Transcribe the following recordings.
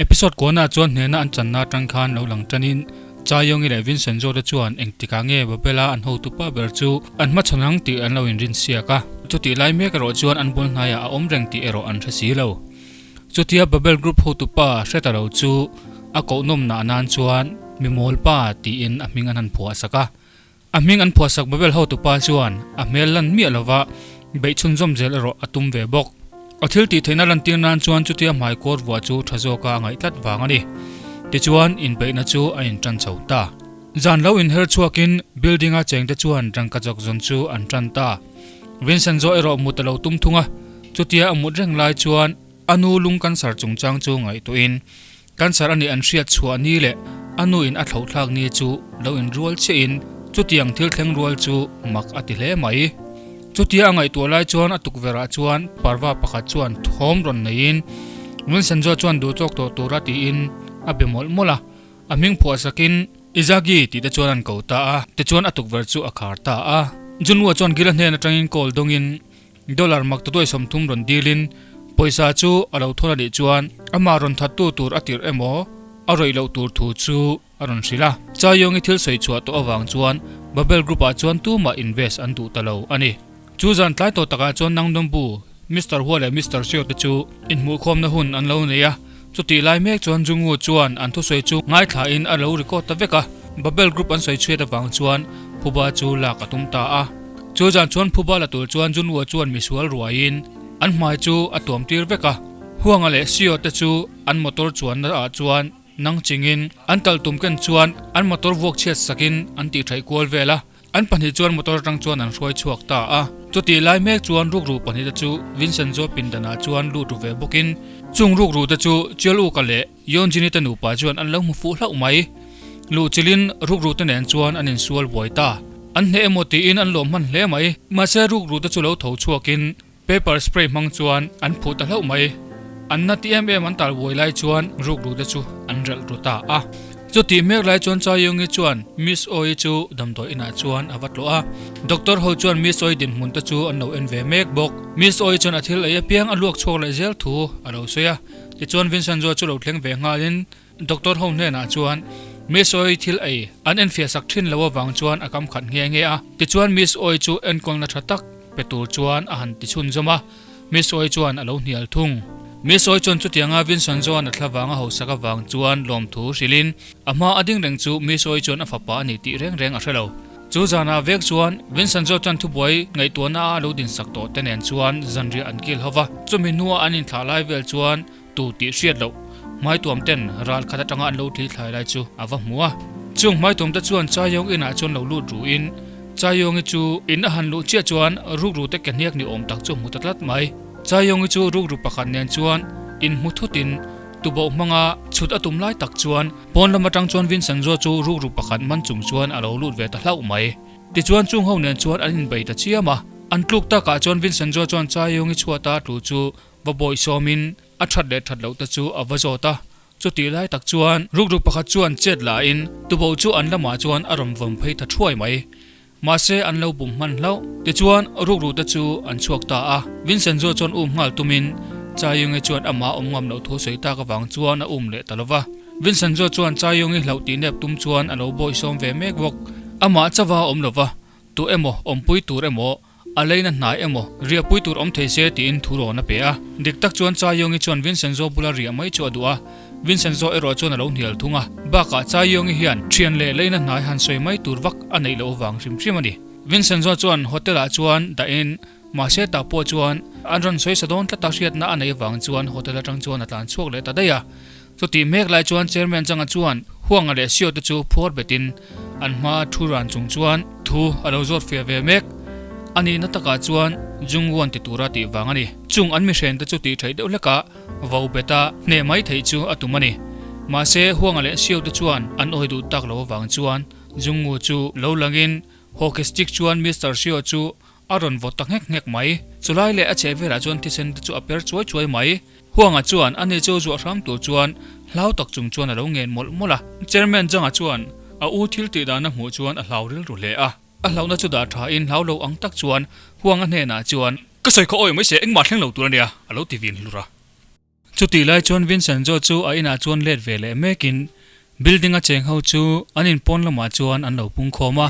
Episode kuanah chuan hnehna an channa atang khan lo lang tanin Chaiyongi leh Vincenzo te chuan engtikah nge Babela an hotupa ber chu an hmachhawn ang tih an lo inrin siak a, chutih lai mek erawh chuan an bul hnaiah a awm reng tih erawh an hre si lo. Chutia Babel Group hotupa hre ta lo chu a kohnawm nah nan chuan Mimawlpa tiin a hming an han phuah sak a. A hming an phuahsak Babel hotupa chuan a hmel lan miah lova beih chhunzawm zel erawh a tum ve bawk. A thil tih theihna lantir nan chuan chutia hmai kawr vuah chu tha zawka a ngaih tlat vang a ni. Tichuan, inbeihna chu a intan chho ta. Zan lo inher chhuakin building-a chengte chuan rangkachak zawn chu an tan ta. Vincent zawh erawh mut a lo tum thung a, chutia a mut reng lai chuan a nu lung cancer chungchang chu ngaihtuahin Cancer a nih an hriat chhuah ni leh a nu in a thlauhthlak ni chu lo inrual chiah in chutiang thil thleng rual chu mak a ti hle mai. Chutia a ngaihtuah lai chuan a tukverh ah chuan parva pakhat chuan thawm rawn nei in Vincenzo chuan duh tawk tawh tura tiin a be mawlh mawlh a, a hming phuah sak in Izagi tih te chuan an ko ta a, tichuan a tukverh chu a khar ta a. Junwoo chuan Gila hnen atangin call dawng in Dollar mak ta duai 30 rawn dilin pawisa chu a lo thawn a nih chuan amah rawn thattu tur a tirh emaw a rawih loh tur thu chu a rawn hrilh a. Chaiyawng-i thil sawi chhuah tawh avang chuan Babel Group-ah chuan tumah invest an duh ta lo a ni. Chu zan tlai tawh takah chuan Nangdawmbu, Mister Hua leh Mister Seo te chu inhmuhkhawmna hun an lo nei a. Chutih lai mek chuan Jungu chuan an thusawi chu ngaithlain a lo record ta vek a. Babel Group an sawi chhiat avang chuan phuba chu lak a tum ta a. Chu zan chuan phuba la tur chuan Junwoo chuan misual ruaiin an hmai chu a tuam tir vek a. Huanga leh Seo te chu an motor chuanna ah chuan nang chingin an tal tum ken chuan an motor vuak chhiat sakin an tihṭhaih kual vel a. An pahnih chuan motor atang chuan an hruai chhuak ta a. Chutih lai mek chuan rukru pahnih te chu Vincenzo pindanah chuan lut ru ve bawkin chung rukru te chu Chialuka leh Yeonjin-i te nupa chuan an lo hmu fuh hlauh mai. Luhchilhin rukru te nen chuan an insual buai ta. An hneh emaw tiin an lawm hman hle mai. Mahse rukru te chu lo tho chhuakin paper spray hmang chuan an phuh ta hlauh mai. An na ti em em an tal buai lai chuan rukru te chu an relh ru ta a. Chutih mek lai chuan Chai Yong-i chuan Miss Oi chu damdawi inah chuan a va tlawh a. Doctor ho chuan Miss Oi dinhmun te chu an lo en ve mek bawk. Miss Oi chuan a thil ei apiang a luak chhuak leh zel thu a lo sawi a. Tichuan Vincenzo chu lo thleng ve nghalin Doctor ho hnenah chuan Miss Oi thil ei an enfiah sak thin lo avang chuan a kam khat nghe nghe a. Tichuan Miss Oi chu enkawlna tha tak pe tur chuan a han ti chhunzawm a, Miss Oi chuan a lo hnial thung. Miss Oi chuan chutianga Vincenzo-a'n a thlavang a hausak avang chuan lawmthu hrilhin a hma a ding reng chu Miss Oi chuan a fapa a ni tih reng reng a hre lo. Chu zanah vek chuan Vincenzo chuan thubuai ngaihtuahna a lo dinsak tawh te nen chuan zanriah an kil ho va, chumi hnua an inthlah lai vel chuan tu tih hriat loh hmaituam ten ral khat atanga an lo thli thlai lai chu a va hmu a. Chung hmaituam te chuan Chaiyawng inah chuan lo lut ruin Chaiyawng-i chu in a han luh chiah chuan rukru te ke hniak ni awm tak chu a hmu ta tlat mai. Chaiyawng-i chu rukru pakhat nen chuan inhmu thutin tuboh hmanga chhut a tum lai tak chuan pawn lam atang chuan Vincenzo chu rukru pakhat man chung chuan a lo lut ve ta hlauh mai. Tichuan chung ho nen chuan an inbei ta chiam a. An tluk takah chuan Vincenzo chuan Chaiyawng-i chhuata tlu chu va bawi sawmin a that leh that loh te chu a va zawt a. Chutih lai tak chuan rukru pakhat chuan chet lahin tuboh chu an lamah chuan a rawn vawm phei ta thuai mai. Mahse an lo bum hman hlauh. Tichuan rukru te chu an chhuak ta a. Vincenzo chuan um nghal tumin Chaiyungi chuan amah awm ngam loh thu sawi tak avang chuan a um leh ta lo va. Vincenzo chuan Chaiyungi hlauh tih nep tum chuan a lo bawi sawm ve mek bawk. Amah chauha awm lo va, tu emaw awmpui tur emaw A leina hnai emaw, riahpui tur awm thei se tiin thu rawn a pe a. Dik tak chuan Chaiyongi chuan Vincenzo bula riah mai chu a duh a, Vincenzo erawh chuan a lo hnial thung a. Bakah Chaiyongi hian thian leh leina hnai han sawi mai tur vak a neih loh vang hrim hrim a ni. Vincenzo chuan hotel ah chuan dahin mahse tah pawh chuan an rawn sawi sa dawn tlat a hriatna a neih vang chuan hotel atang chuan a tlan chhuak leh ta daih a. Chutih mek lai chuan Chairman Changa chuan Huanga leh Sio te chu phuar betin an hma thu ran chung chuan thu a lo zawt fiah ve mek. A nihna takah chuan Jungwon ti tura tih vang a ni. Chung an mihren te chu tih theih deuh hlekah vo beta hneh mai theih chu a tum a ni. Mahse Huanga leh Sio te chuan an awi duh tak lo avang chuan Jungwoo chu lo langin hockey stick chuan Mister Sio chu a rawn vawt ta nghek nghek mai. Chulai leh a chheh velah chuan thisen te chu a per chuai chuai mai. Huanga chuan ani chu zuah hram tur chuan hlau tak chung chuan a lo ngen mawlh mawlh a. Chairman Zhang-a chuan a u thil tih dana hmuh chuan a hlau rilru hle a. A hlauhna chu dah thain hlau lo ang tak chuan Huanga hnenah chuan, Ka sawi khaw awi mai se engmah thleng lo tur a nia, a lo ti vin hlur a. Chutih lai chuan Vincenzo chu a inah chuan let ve leh mekin building a cheng ho chu an inpawn lamah chuan an lo pung khawm a.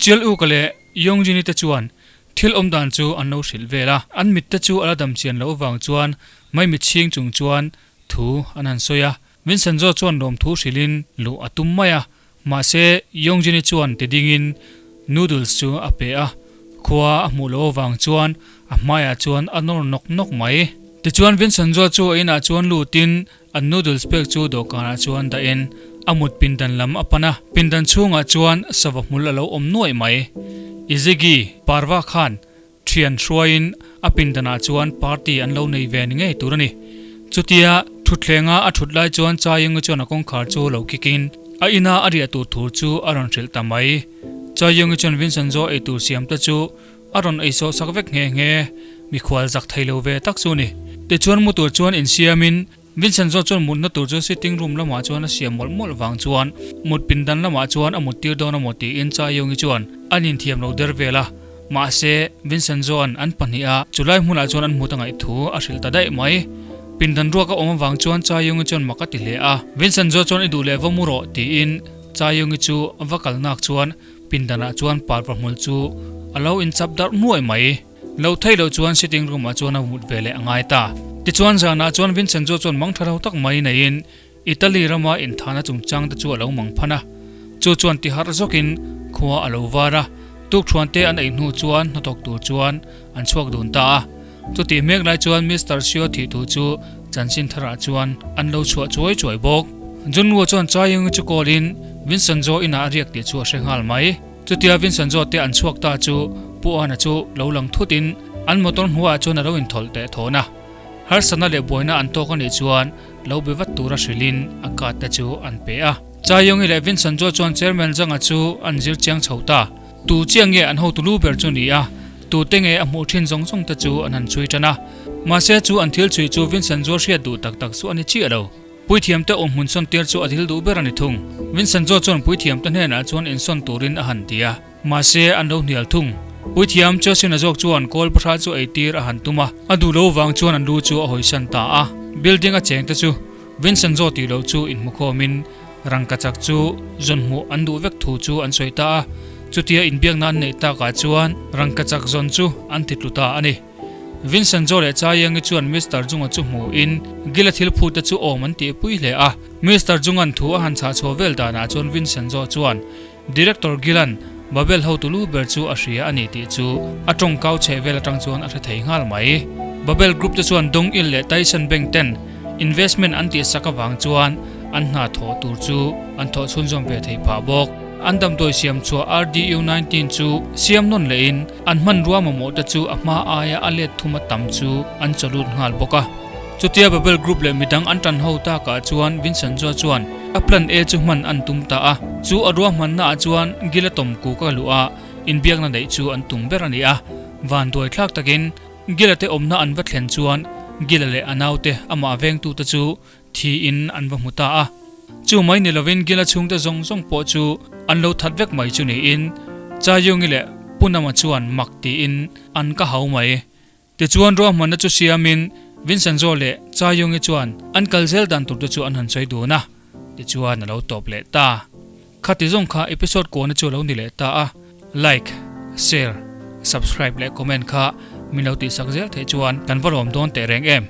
Chial Uka leh Yongjini te chuan thil awm dan chu an lo hrilh vel a, an mit te chu a la dam chian loh avang chuan maimit chhing chung chuan thu an han sawi a. Vincenzo chuan lawmthu hrilhin luh a tum mai a, mahse Yongjini chuan ti dingin noodles chu a pe a, khua a hmuh loh avang chuan a hmaiah chuan a nawr nawk nawk mai. Tichuan Vincenzo chu a inah chuan lutin an noodles pek chu dawhkanah chuan dahin a mut pindan lam a pan a, pindan chhungah chuan sava hmul a lo awm nuaih mai. Izigi, Parva khan Thian hruaiin a pindanah chuan party an lo nei ve ni ngei tur a ni. Chutia thutthlengah a thut lai chuan Chaiyungi chuan a kawngkhar chu lo kikin a ina a riah tur thu chu a rawn hrilh ta mai. Chaiyungi chuan Vincenzo eitur siam te chu a rawn ei sawh sak vek nghe nghe, mikhual zak thei lo ve tak chu a ni. Tichuan mu tur chuan insiamin Vincenzo chuan mutna tur chu sitting room lamah chuan a siam mawlh mawlh vang chuan mut pindan lamah chuan a mut tir dawn a maw tiin Chaiyungi chuan an inthiam lo der vel a. Mahse, Vincenzo-a'n an pahniha chulai hmunah chuan an hmut a ngaih thu a hrilh ta daih mai. Pindan ruak a awm avang chuan Chaiyungi chuan mak a ti hle a. Vincenzo chuan i duh leh va mu rawh tiin Chaiyungi chu va kalnak chuan pindanah chuan parva hmul chu a lo inchap darh nuai mai. Lo thei loh chuan sitting room ah chuan a mut ve leh a ngai ta. Tichuan zanah chuan Vincenzo chuan mang tha lo tak mai neiin Italy rama inthahna chungchang te chu a lo mang phan a. Chu chuan ti harh zawkin khua a lo var a, tukthuan te an ei hnu chuan hnathawk tur chuan an chhuak dun ta a. Chutih mek lai chuan Mister Sio thih thu chu chanchin tharah chuan an lo chhuah chuai chuai bawk. Junwoo chuan Chaeyoung chu call in Vincenzo inah a riak tih chu a hre nghal mai. Chutia Vincenzo te an chhuak ta chu Pu Ana chu lo lang thut in an motor hnuaiah chuan a lo inthawlh teh thawn a. Harsatna leh buaina an tawk a nih chuan lo be vat tura hrilh in a card te chu an pe a. Chaiyongi leh Vincenzo chuan Chairman Zanga chu an zir chiang chho ta. Tu chiah nge an hotu lu ber chu ni a, tu te nge a hmuh thin zawng zawng te chu an han chhui tan a. Mahse chu an thil chhui chu Vincenzo hriat duh tak tak chu a ni chiah lo. Puithiamte awm hmun sawn tir chu a thil duh ber a ni thung. Vincenzo chuan puithiamte hnenah chuan insawn turin a han ti a, mahse an lo hnial thung. Puithiam Chosina zawk chuan kawl pahra chu ei tir a han tum a, a duh lo vang chuan an lu chu a hawisan ta a. Building a chengte chu Vincenzo tih loh chu inhmukhawmin rangkachak chu zawn hmuh an duh vek thu chu an sawi ta a, chutia inbiakna an neih takah chuan rangkachak zawn chu an ti tlu ta a ni. Vincenzo leh Chayangi chuan Mister Junga chu hmuhin Gila thil phut te chu awm an tihpui hle a. Mister Junga'n thu a han chhah chhuah vel danah chuan Vincenzo chuan Director Gila'n Babel hotu lu ber chu a hria a ni tih chu a tawngkau chheh vel atang chuan a hre thei nghal mai. Babel Group te chuan Dong Il leh Tyson Bank ten investment an tihsak avang chuan an hna thawh tur chu an thawh chhunzawm ve thei phah bawk. An damdawi siam chhuah RDU 19 chu siam nawn lehin an hmanrua mamawh te chu a hma aia a let thum a tam chu an chawlut nghal bawk a. Chutia Babel Group leh midang an tan ho takah chuan Vincenzo chuan a plan A chu hman an tum ta a. Chu a ruahmanna ah chuan Gila tawm kuk a luh a, inbiakna neih chu an tum ber a ni a. Vanduai thlak takin Gila te awmna an va thlen chuan Gila leh a naute amah vengtute chu Thiin an va hmu ta a. Chu mai ni lovin Gila chhungte zawng zawng pawh chu an lo that vek mai chu niin Chaiyungi leh Punama chuan mak tiin an ka hau mai. Tichuan ruahmanna chu siamin Vincenzo leh Chaiyungi chuan an kal zel dan tur te chu an han sawi dun a, tichuan a lo tawp leh ta. Khati zawng kha episode kuahna chu a lo ni leh ta a, like, share, subscribe leh comment kha min lo tihsak zel theih chuan kan va lawm dawn teh reng em.